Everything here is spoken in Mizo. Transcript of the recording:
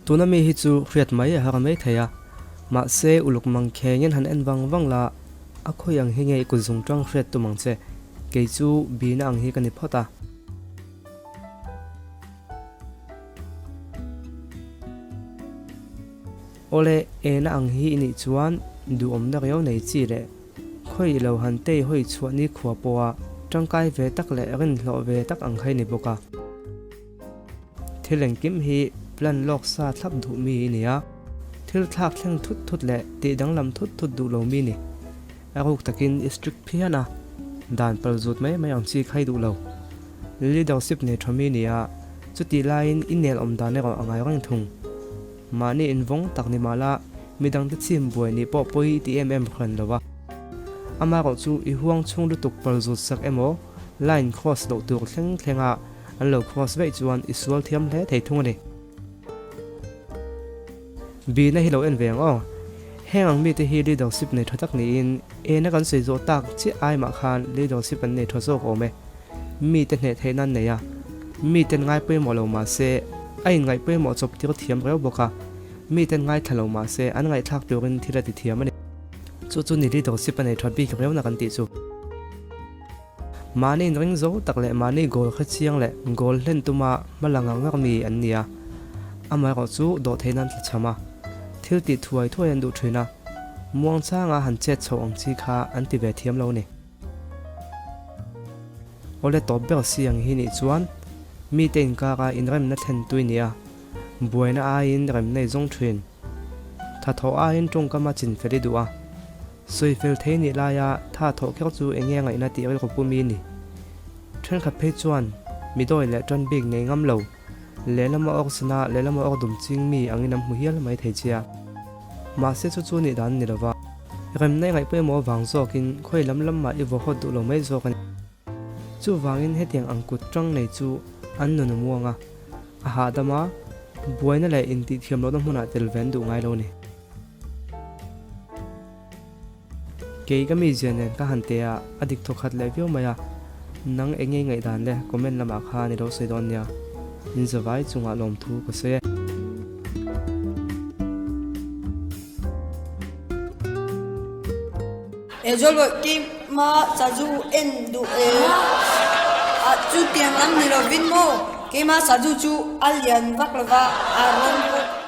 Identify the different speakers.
Speaker 1: Tuna mi hi chu hriat mai a har mai thei a, mahse uluk mang khengin han en vang vang la, a khawi ang hi nge i kut zung tang hriat tum ang che, kei chu bina ang hi ka ni phawt a. Awle, ena ang hi i nih chuan duhawmna riau nei chi leh khawi i lo han tei hawi chhuah ni khua pawha tangkai ve tak leh rinhlawh ve tak ang kha i ni bawk a. Thil engkim hi plan lawk sa thlap duh mi i ni a, thil thlak thleng thut thut leh tih danglam thut thut duh lo mi ni. A ruk takin i strict phian a, dan pal zut mai mai ang chi kha i duh lo. Leadership nei tha mi ni a, chutih laiin i nel awm dan erawh a ngai reng thung. Mahni invawng tak ni mah la, midangte chim buai nih pawh pawi i ti em em hran lo a. Amaherawh chu i huang chhung lutuk pal zut sak emaw, line cross loh tur thleng thlenga an lo cross veih chuan i sual thiam hle thei thung a ni. Bina hi lo en ve ang aw. Heng ang mite hi leadership nei tha tak niin ena kan sawi zawh tak chiah ai mah khan leadership an nei tha zawk awm e. Mite hneh theih nan nei a, miten ngai pawimawh lo mah se a inngaih pawimawh chawp tir thiam reuh bawk a, miten ngaithla lo mah se an ngaihthlak turin thil a ti thiam a ni. Chu chu ni leadership a nei tha bik reuhna kan tih chu. Mahni inring zo tak leh mahni goal hre chiang leh goal hlen tuma hma la ngar ngar mi an ni a, amaherawh chu dawhtheihna an tlachham a, thil tih thuai thuai an duh thin a, muangchanga han chet chhoh ang chi kha an ti ve thiam lo a ni. Awle tawp ber si ang hi nih chuan mite inkara inremna thlen tui ni a, buaina aiin remna i zawng thin. Thathawh aiin tawngkam a chinfel i duh a, Sawifel thei nih laia tha thawh kher chu enge a ngaihna tih rilru pu mi ni. Thenkhat phei chuan mi dawi leh tan bik nei ngam lo, lehlam a awk sana lehlam a awk dum ching mi angin an hmu hial mai thei che a. Mahse chu chu nih dan a ni lova, remna i ngaih pawimawh avang zawkin khawi lam lam mah i vaw hawt duh lo mai zawk a ni. Chuvangin hetiang ang kut tang nei chu an nun a muang a, a hahdam a, buaina leh intihthiam lohna hmunah tel ve an duh ngai lo a ni. Kei ka mi zia nen ka han te a, a dik thawk khat leh viau mai a, nang eng nge ngaihdan le comment lamah khan i lo sawi dawn nia, in zavai chungah lawmthu ka sawi e.
Speaker 2: E Zawlbawih keima sazu en duh e a chu tiang lam ni lovin maw keima sazu chu a lian vak lova a rawn pawh.